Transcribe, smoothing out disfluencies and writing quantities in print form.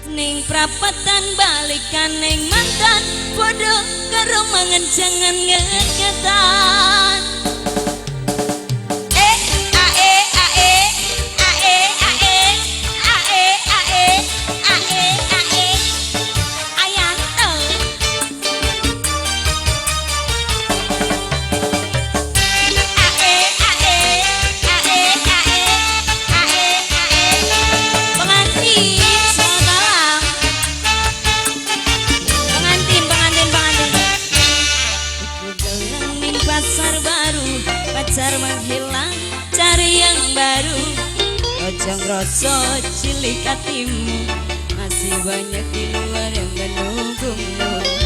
Ning prapatan balikan ning mantan, podo karo mangan jangan ngeketan. Eh a e a e a e a e a e a e a e a e Ayanto. A e a e a e a e a e a e. Pengantin, selamat malam. Pengantin, pengantin, pengantin. Iku dolan ning pasar baru, pacar menghilang, cari yang baru. Ojo ngroso cilik hatimu, masih banyak di luar yang menunggumu.